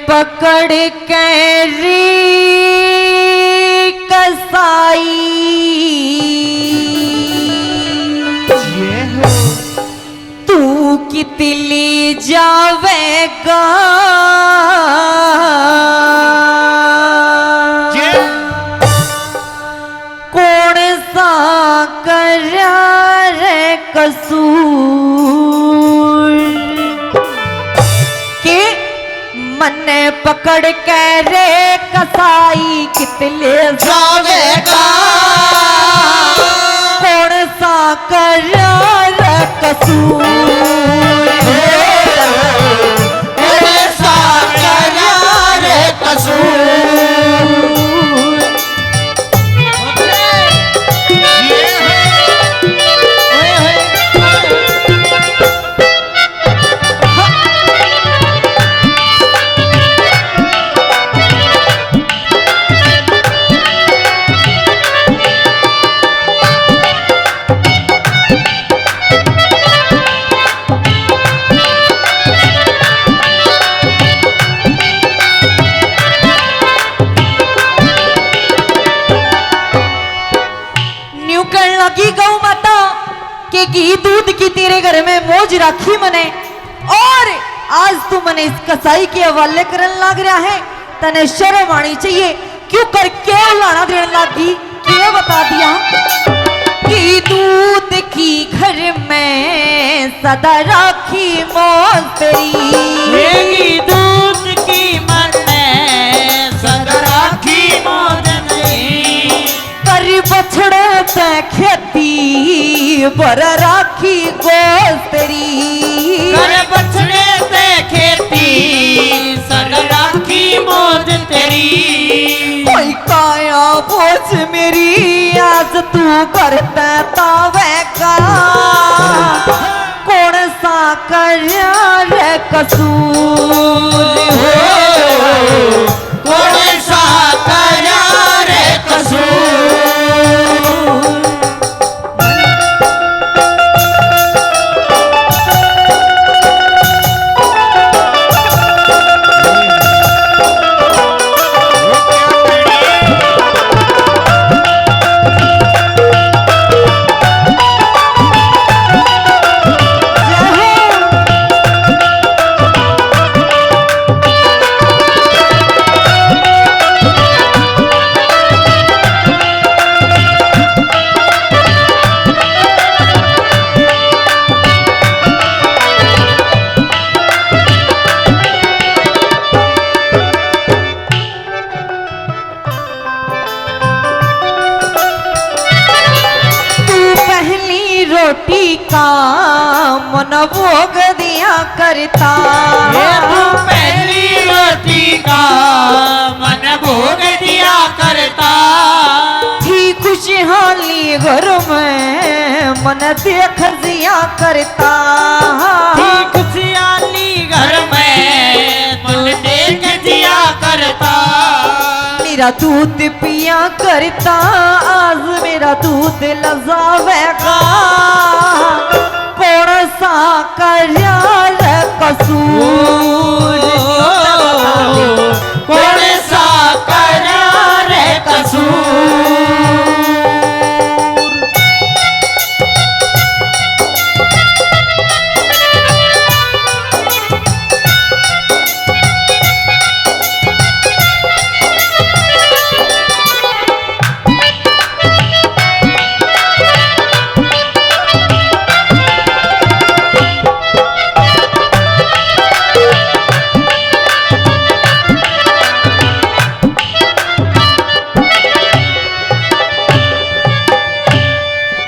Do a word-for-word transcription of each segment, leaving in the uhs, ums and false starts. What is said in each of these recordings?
पकड़ के रे कसाई, ये है। तू कित ले जावेगा? ये। कौन सा करया रे कसूर के मन्ने पकड़ के रे कसाई कित ले जावेगा? कौन सा करया रे कसूर? कौन सा करया रे कसूर? न्यू कहन लगी गौ माता के घी दूध की तेरे घर में मौज राखी मने, और आज तू मने इस कसाई के हवाले करन लाग रहा है। तने शर्म आनी चाहिए, क्यों कर के उलाना देने लागी, के बता दिया? घी दूध की घर में सदा राखी मौज तेरी। घी दूध की मन्ने सदा राखी मौज तेरी। कर बछड़े ते खेती भर राखी गोस तेरी। कर बछड़े ते खेती सदा राखी मौज तेरी। कोई काया बोझ मेरी आज तू करता तावेगा। कौन सा करया रे कसूर हो? कौन सा करया रे कसूर? तू पहली रोटी का मन भोग दिया करता। ये तू पहली रोटी का मन भोग दिया करता। थी खुशहाली घर में मन देख जिया करता। थी खुशहाली घर में मन देख जिया करता। मेरा दूध पिया करता, आज मेरा दूध लजावेगा। कौन सा करया रे कसूर? कौन सा करया रे कसूर?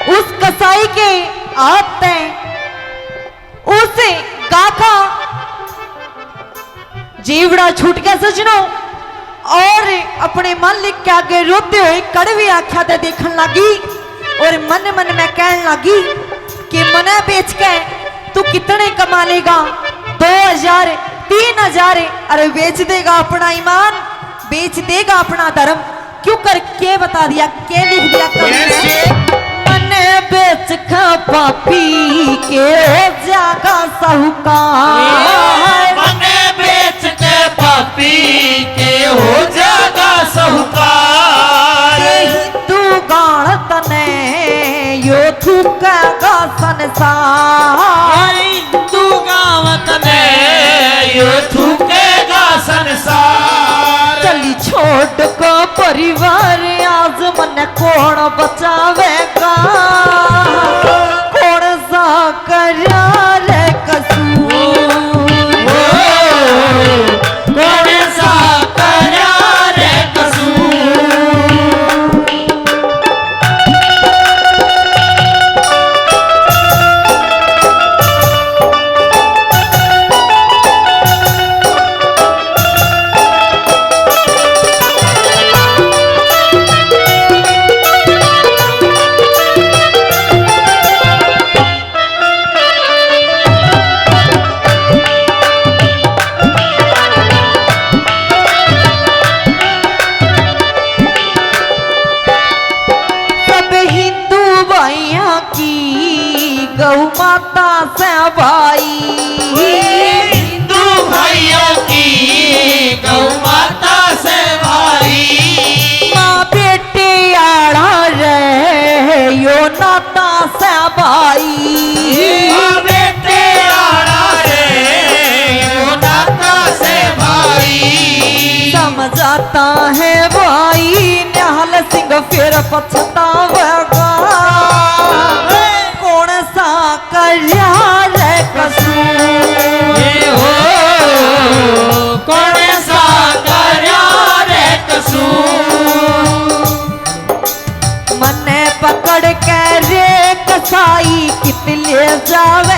उस कसाई के हाथ तै उस गाखा जीवड़ा छूट गया सजनो, और अपने मालिक के आगे रोते हुए कड़वी आंख्या तै देखन लागी और मन मन में कहन लागी कि मने बेच के तू कितने कमा लेगा? दो हजार, तीन हजार, अरे बेच देगा अपना ईमान, बेच देगा अपना धर्म। क्यों कर के बता दिया, के लिख दिया कवि ने? कैसे? मने बेच के पापी के हो जागा साहूकार। मने बेच के पापी कौन बचावेगा, कौन सा करया रे कसूर? कौन सा करया रे कसूर? सब हिंदू भाइयों की गौ माता से भाई, हिंदू भाइयों की गौ माता से भाई, माँ बेटे आड़ा रे यो नाता से भाई, माँ बेटे आड़ा रे यो नाता से भाई। समझाता है भाई निहाल सिंह फिर पछतावेगा, कौन सा करया रे कसूर? ए हो, कौन सा करया रे कसूर? मन्ने पकड़ के रे कसाई कित ले जावे